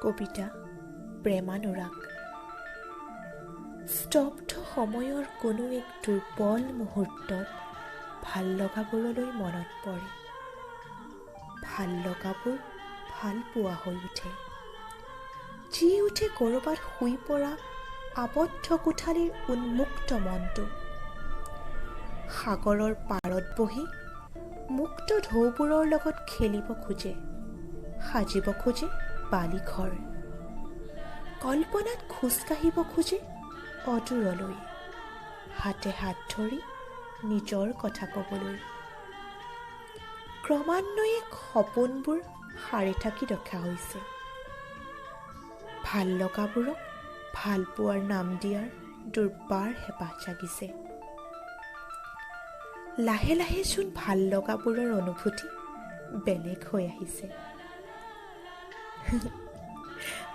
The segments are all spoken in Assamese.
কবিতা প্ৰেমানুৰাগ। স্তব্ধ সময়ৰ কোনো এক দুৰ্বল মুহূৰ্তত ভাল লগাবোৰলৈ মনত পৰে, ভাল লগাবোৰ ভাল পোৱা হৈ উঠে। জি উঠে ক'ৰবাত শুই পৰা আবদ্ধ কোঠালিৰ উন্মুক্ত মনটো। সাগৰৰ পাৰত বহি মুক্ত ঢৌবোৰৰ লগত খেলিব খোজে, সাজিব খোজে বালিঘৰ। কল্পনাত খোজকাঢ়িব খোজে অদূৰলৈ, হাতে হাত ধৰি নিজৰ কথা ক'বলৈ। ক্ৰমান্বয়ে সপোনবোৰ সাৰে থাকি ৰখা হৈছে। ভাল লগাবোৰক ভাল পোৱাৰ নাম দিয়াৰ দুৰ্বাৰ হেঁপাহ জাগিছে। লাহে লাহেচোন ভাল লগাবোৰৰ অনুভূতি বেলেগ হৈ আহিছে।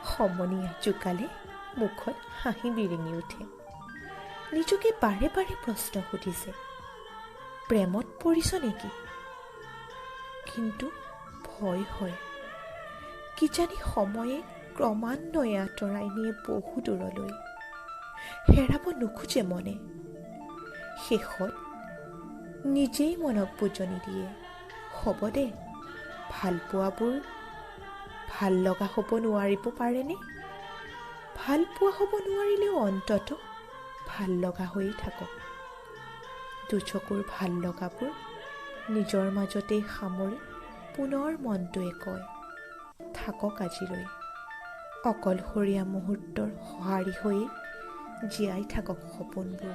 সমনীয়া জোকালে মুখত হাঁহি বিৰিঙি উঠে। নিজকে বাৰে বাৰে প্ৰশ্ন সুধিছে, প্ৰেমত পৰিছ নেকি? কিন্তু ভয় হয়, কিজানি সময়ে ক্ৰমান্বয়ে আঁতৰাই নিয়ে বহু দূৰলৈ। হেৰাব নোখোজে মনে। শেষত নিজেই মনক বুজনি দিয়ে, হ'ব দে, ভালপোৱাবোৰ ভাল লগা হ'ব নোৱাৰিব পাৰেনে? ভাল পোৱা হ'ব নোৱাৰিলেও অন্ততঃ ভাল লগা হৈয়ে থাকক। দুচকুৰ ভাল লগাবোৰ নিজৰ মাজতেই সামৰি পুনৰ মনটোৱে কয়, থাকক আজিলৈ। অকলশৰীয়া মুহূৰ্তৰ সঁহাৰি হৈয়ে জীয়াই থাকক সপোনবোৰ।